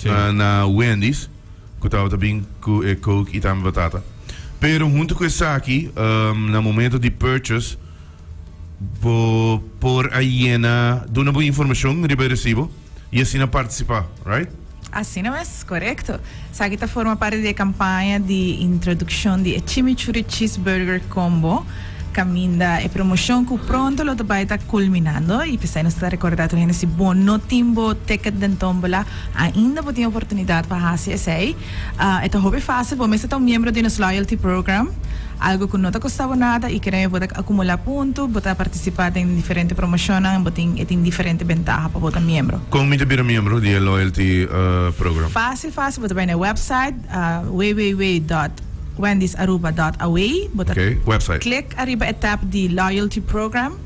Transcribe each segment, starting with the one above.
Na Wendy's ku tabata bin ku e coke i tambe batata. Pero huntu ku esaki na momento di purchase bo por a yena duna bo informashon riba e resibo i asina partisipá, right? Asina mes, korekto. Esaki ta forma parti di e kampaña di introdukshon di e Chimichurri Cheeseburger Combo, kaminda e promoshon ku pronto lo ta bai ta kulminando i p'esei nos ta rekordá tur hende si bo no tin bo ticket den tómbola ainda bo tin oportunidat pa hasi esei. E ta hopi fásil, bo mester ta un miembro di nos loyalty program, algu ku no ta kosta bo nada i kere bo ta akumulá punto, bo ta partisipá den diferente promoshonnan, bo tin e tin diferente bentaha pa bo ta miembro. Kon mi ta bira miembro di e loyalty program? Fásil fásil, bo ta bai na e website www dot wendysaruba dot aw, bo ta klik ariba e tab di loyalty program,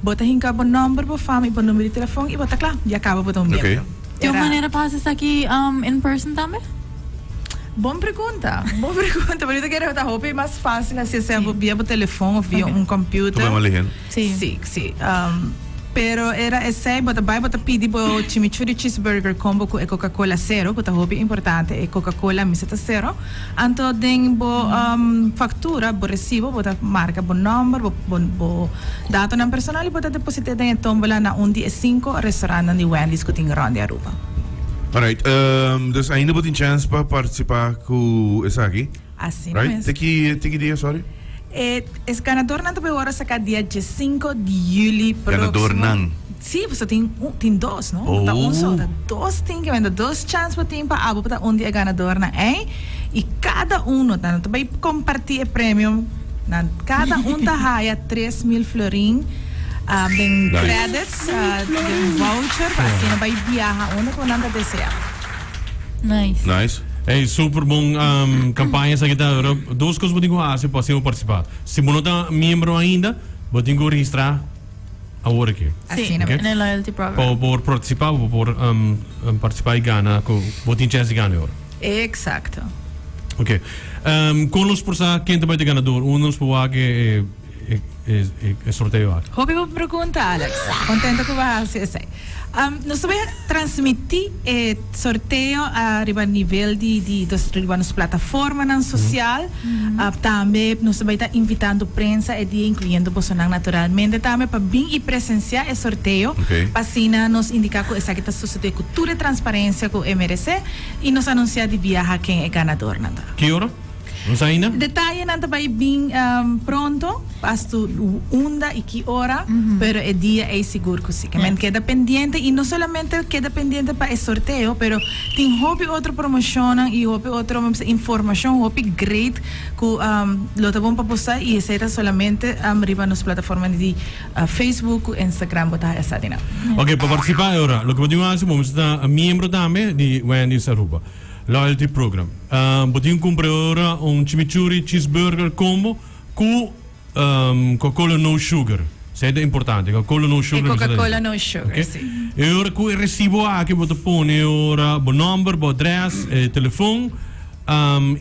bo ta hinka bo nòmber, bo fam i bo number di telefòn i bo ta kla, ya kaba bo ta un miembro. Tin un manera pa hasi esaki in person tambe? Bon pregunta, bon pregunta. Pero mi ta kere ta hopi mas fácil hasi esei via bo telefon of via un computer. Ta bai mas lihe. Sí, sí. Pero era esei bo ta bai bo ta pidi bo chimichurri cheeseburger combo ku e Coca-Cola cero, ku ta hopi importante, e Coca-Cola mester ta cero. Anto den bo factura, bo recibo, bo ta marca bo nomber, bo bo datonan personal y bo ta deposit'é den e tombola na un di e cinco restaurantnan di Wendy's cu tin rond di Aruba. Alright, dus ainda bo tin chance pa participa cu esaki? Asina Right? mes. Te ki, te ki dia, sorry? E es ganadornan ta bay worde saca dia diescinco di juli proximo. Ganadornan. Sí, pasobra tin un, tin dos, no? No ta un so, ta dos tin ke menda, dos chans bo tin pa abo pa ta un di e ganadornan ei. I kada uno, nan no ta bai kompartí e premio, nan kada un ta haya 3000 florin den credits, den voucher pa asina bai biaha unda ku nan ta deseá. Nice. Nice. Ey, super bon campaña esaki ta. Dos cos bo tin cu haci pa asina bo participa. Si bo no ta miembro ainda, bo tin cu registra awor aki. Sí, Ok. en e loyalty program. Pa bo por participa, bo por participa y gana cu bo tin chance di gana e ora. Exacto. Ok. Con nos por sa ken ta bay ta ganador? Unda nos por wak e e sorteo aki? Hopi bo pregunta, Alex. Contento cu bo a haci esey. Nos ta bay transmiti e sorteo riba nivel di di nos riba nos plataformanan social. Tambe nos ta bay ta invitando prensa e dia incluyendo bosonan naturalmente tambe pa bin y presencia e sorteo pa asina nos indica cu esaki ta sucede cu tur e transparencia cu e merece y nos anuncia di biaha ken e ganadornan ta. Ki ora? No sa ainda? Detayenan ta bay bin pronto, pasto unda y ki ora, pero e dia ey sigur cu si. Men keda pendiente y no solamente keda pendiente pa e sorteo, pero tin hopi otro promocionnan y hopi otro informacion hopi great cu lo ta bon pa bo sa y esey ta solamente riba nos plataforma di Facebook cu Instagram bo ta haya sa di nan. Ok, pa participa e ora, loke bo tin cu haci, bo mester ta miembro tambe di Wendy's Aruba. Loyalty Program. Bo tin cumpra ora un chimichurri cheeseburger combo cu Coca-Cola no sugar. Esey ta importante, Coca-Cola no sugar. E Coca-Cola no sugar, si. E ora cu e recibo aki bo ta pone ora bo nomber, bo adres, e telefon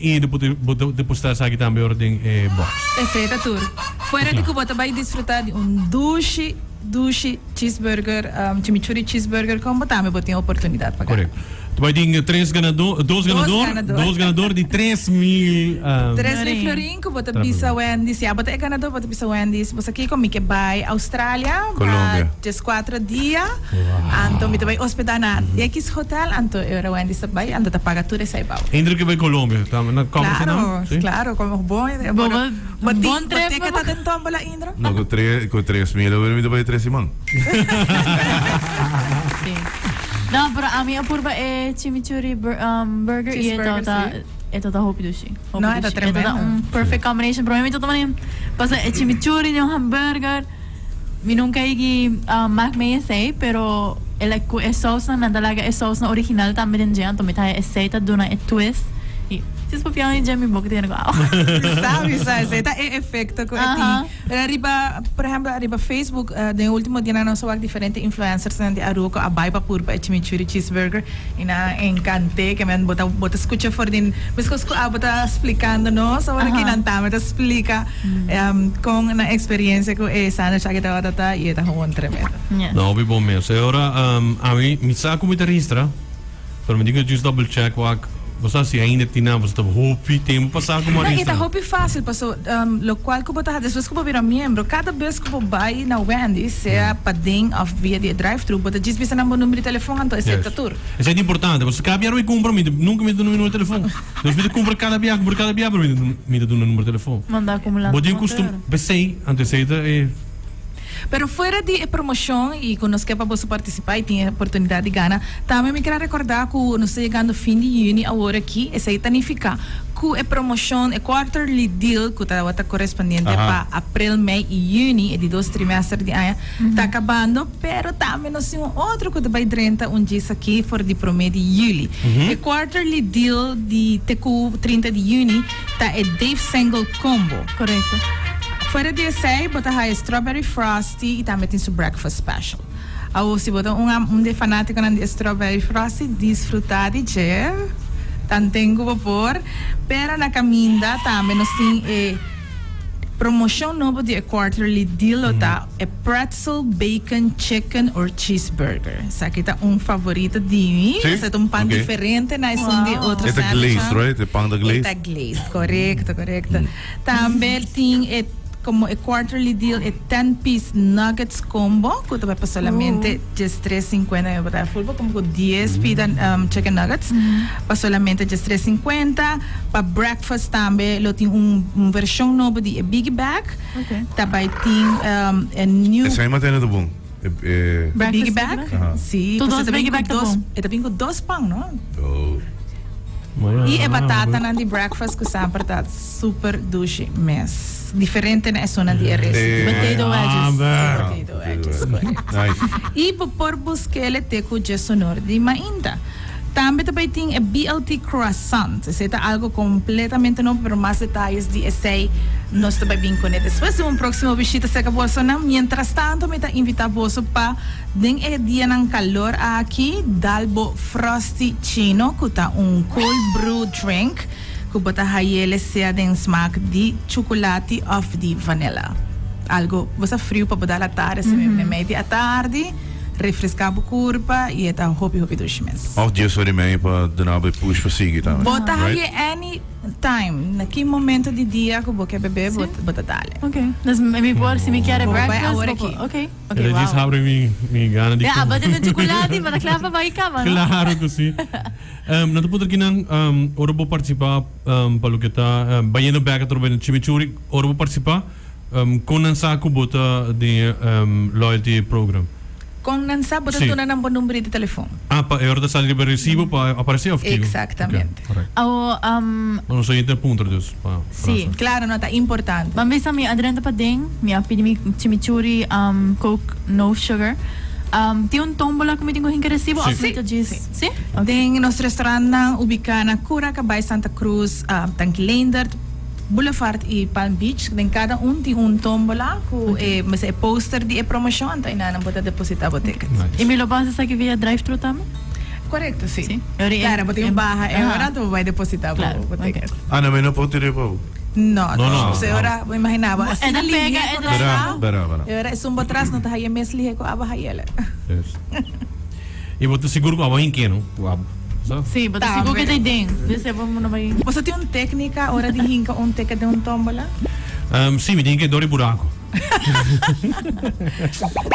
y bo ta deposita esaki tambe ora den e box. Esey ta tur. Fuera di cu bo ta bay disfruta di un dushi, dushi Cheeseburger, chimichurri cheeseburger combo tambe bo tin oportunidad pa gana. Correcto. Ta bai tin tres ganador, dos ganador, dos ganador di 3000. 3000 florin cu bo ta bisa Wendy, si abo ta e ganador bo ta bisa Wendy's, bo sa kico mi ke bai Australia pa diescuatro dia, anto mi ta bai hospeda na X hotel, anto e ora Wendy's ta bai anto ta paga tur esai pa bo. Indra ke bai Colombia, ta na como Claro, claro, como bon, bo tin, bo tin ke ta den tombola Indra? No, cu tres, cu 3000 lo mi ta bay tres siman. Sí. No, pero ami a purba e chimichurri bur um, burger y e Cheeseburger, tabata, sí. e tabata hopi dushi. Hopi No, e ta dushi. E tabata tremendo. un perfect combination. Pero mi tabata mane pasa e chimichurri den un hamburger. Mi nunca yegi um, maak mee esei, pero e like cu e sausnan, nan ta laga e sausnan original tambe den dje, anto mi ta haya esei ta duna e twist. Y si papiando di dje mi boca ta yena cu awa. Sabi, sa, esei ta e efecto cu e tin. Pero ariba, por ehempel, ariba Facebook, den e ultimo dianan nos a wak diferente influencersnan di Aruba cu a bay pa purba e chimichurri cheeseburger y nan a encant'é, ke men bo ta bo ta scucha for di mescos cu abo ta splicando nos awor aki nan tambe ta splica con nan experiencia cu e sandwich aki tabata ta y e ta gewoon tremendo. No, hopi bon mes. E ora ami mi sa cu mi ta registra. Pero mi tin ku just double check wak bo sa si ainda tin nan pasobra ta hopi tempu pasá ku No, i Marisa. ta hopi fácil paso lokual ku bo ta hasi despues ku bo bira miembro kada bes ku bo bai na Wendy's sea paden òf via di e drive thru bo ta djis bisa nan bo number di telefòn anto esei ta tur. Esei ta importante pasobra kada biaha mi kumpra mi nunka mi ta duna mi number di telefòn. Dus mi ta kumpra kada biaha kumpra kada biaha pero mi ta duna number di telefòn. Manda akumulá Bo tin kustum p'esei anto esei ta e. Pero fuera di e promocion y cu nos ke pa boso participa y tin e oportunidad di gana, tambe mi kere recorda cu nos ta yegando fin di juni awor aki, esey ta nifica cu e promocion, e quarterly deal cu tabata correspondiente pa april, mei y juni, e di dos trimester di aña, ta cabando, pero tambe nos tin un otro cu ta bay drenta un djis aki for di prome di juli. E quarterly deal di te cu 30 di juni ta e Dave Single Combo. Correcto. Fuera di esey bo ta haya strawberry frosty y tambe tin su breakfast special. Awor si bo ta un un di e fanaticonan di e strawberry frosty disfruta di dje tanten cu bo por. Pero na caminda tambe nos tin e promocion nobo di e quarterly deal lo ta e pretzel bacon chicken or cheeseburger. Esaki ta un favorito di mi. Sí? Esaki ta un pan Ok. diferente na esun di Wow. otro E ta sandwich. glazed, right? E pan ta E glazed? ta glazed, correcto, correcto. Tambe tin e como e quarterly deal e 10 piece nuggets combo cu ta bai pa solamente 13.50. Mi bo ta full bo como cu 10 pida chicken nuggets pa solamente 13.50. Pa breakfast tambe lo tin un version nobo di e biggie bag. Ok. Ta bai tin e new Esei mantene ta bon. E, e, E biggie Breakfast bag? bag? Aha. Si, Tur pasobra dos e ta bin biggie cu bag ta dos, bon. e ta bin cu dos pan, no? Oh. I e batatanan di breakfast cu semper ta super dushi mes. Diferente na esunnan di e resto. Eh, Potato wedges. Potato wedges, correcto. Nice. I bo por busk'el te cu djesonor di mainta. Tambe ta bay tin e BLT croissant. Esey ta algo completamente nobo, pero mas detayes di esey nos ta bay bin cune despues den un proximo bishita cerca bosonan. Mientras tanto mi ta invita boso pa den e dianan calor aki dal bo Frosty Chino cu ta un cold brew drink cu bo ta hayele sea den smaak di chuculati of di vanilla. Algo bo sa friu pa bo dal atardi, asina mei di atardi. Refresca bo curpa y e ta hopi hopi dushi mes. Of dies ora y medio pa duna bo e push pa sigui tambe. Bo ta Right? haye any time, na ki momento di dia cu bo ke bebe bo bo ta dale. Ok, dus mi por si mi kier e Bo bai breakfast awor bo por aki. ok, ok Ele djis wow. habri mi mi gana di Ya, come. abo tin chocolate pa ta kla pa bai cama no? Claro cu si. Um, no ta puntra kinan um, ora bo participa um, pa loke ta um, bayendo bek atrobe na chimichurri, ora bo participa Con nan sa cu bo ta den e loyalty program? Con nan sa bo ta Sí. duna nan bo number di telefon. Ah, pa e ora ta sali riba e recibo pa aparece of kico? Exactamente. Ok, correct. Awo, um, Bueno, so ta puntra dus. Pa, pa Sí. nan sa. Claro, no, ta importante. Ban bisa mi a drenta paden, mi a pidi mi chimichurri, um, coke no sugar. Um, tin un tombola cu mi tin cu hinca recibo Sí. of mi ta djis? Sí. Sí? Ok. Den nos restaurantnan ubica na Cura, Cabay, Santa Cruz, um, Tanki Leendert, Boulevard y Palm Beach, den cada un tin un tombola cu e mester e poster di e promocion, anto einan nan bo ta deposita bo ticket. Nice. Y mi lo pasa esaki via drive thru tambe? Correcto, si. Si. Claro, bo tin un baha e ora, anto bo bay deposita bo Claro, bo ticket. Ah, no, mi no por tira pa bo. No, No, no, no. E ora, bo imagina bo, asina E ta pega, lihe e cu ta nos Bera, ta, bera, bera. e ora esun bo tras no ta haya mes lihe cu abo hayele. Yes. Y bo ta sigur cu abo hinke, no? Cu abo. Sa? Sí, bo ta sigur Tambe. cu ta den. Dus e bo no bai. Boso tin un técnica ora di hinka un ticket den un tómbola? Um, sí, mi tin hinke dor di buraco.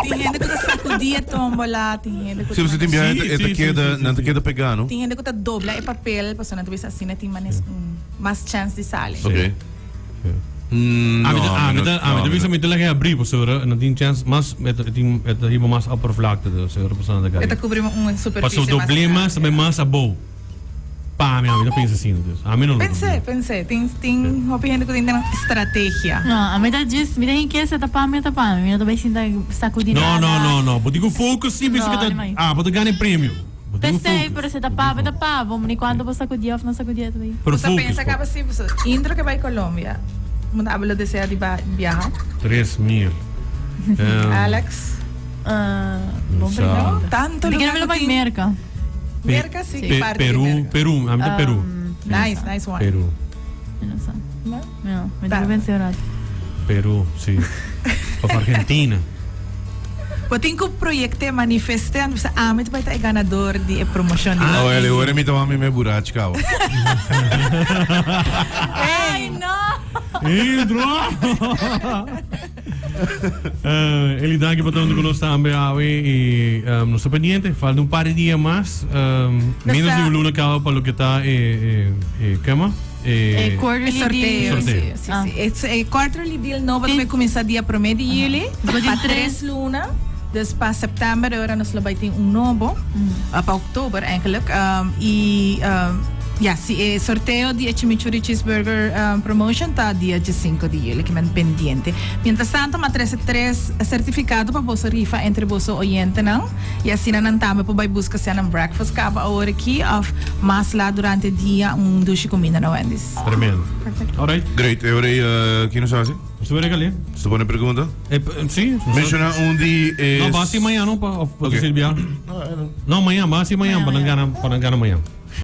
Tin hende cu ta sacudi e tómbola, tin hende cu Sí, ta boso tin biaha Sí, e ta sí, keda, sí, sí, nan ta sí. keda pegá, no? Tin hende cu ta dobla e papel, pasobra nan ta bisa asina tin manes un mas chance di sali. Ok. Ami ta, ami ta, ami ta bisa mi ta laga abri pasobra no tin chance mas e ta tin e ta hiba mas oppervlakte dus e ora persona ta E ta kai. kubri un superficie Pasobra mas doble mas grandi. ta bai mas abou. Pa ami, ami ta pensa asina dus. Ami no lo Pensé, doble. pensé. Tin tin hopi hende ku tin den strategia. No, ami ta djis, mi ta hinke se ta pa mi, ta pa mi. Mi no ta bai sinta sakudi No, nada. no, no, no. Bo tin ku focus si bisa No, ke ta ni mai. ah, bo ta gana e premio. Bo tin ku P'esei, focus. pero se ta Bo tin pa, bo ta focus. pa. Bo ni cuanto bo sacudí of no sacudí ta bay. Pero Bo ta focus, pensa bo. caba si bo intro ke bay Colombia, bo ta lo desea di ba biaha? 3000. Ehm, Alex? Ah, bon Sa. pregunta. Tanto Di lugar kere ku bay tin. Merca. Pe- Merca si, Pe- parti di Peru, Merca. Peru, ami ta Peru. Um, Nice, nice one. Peru, Mi no sa. No? No, mi Ta. ta pensa un rato. Peru, si. Of Argentina. Bo tin ku proyect'é, manifest'é, anto bisa ami ta bai ta e ganador di e promocion di Oh, Eli, ora mi ta wak mi me burachi caba. Ay, no! Hidro! Eh, Eli, danki pa tanto ku nos tambe awe i um, nos ta pendiente. Falta un par di dia mas. Um, menos di un luna caba pa loke ta e, e, e, kema? E E, quarterly E sorteo, deal. si, si, Ah. si. E, e quarterly deal nobo ta kuminsá dia promé di juli, Bo tin pa tres. tres luna. Dus pa september ora nos lo bai tin un nobo, pa oktober eigenlijk. Um, i um, ja, si e sorteo di e chimichurri cheeseburger um, promotion ta dia 5 di juli, ke men pendiente. Mientras tanto, m'a trese tres certificado pa boso rifa entre boso oyentenan. I asina nan tambe por bai buska sea nan breakfast kaba awor aki of mas laat durante dia un dushi kuminda na Wendy's. Tremendo. Alright. Great. E ora ei, ki nos hasi? Nos ta bere kali. Nos ta pone pregunta? E, si. Menshoná un di e. No, basi mañan no, pa, of Ok. sirbi ya. No, mañan, basi mañan, pa nan gana, pa nan gana mañan.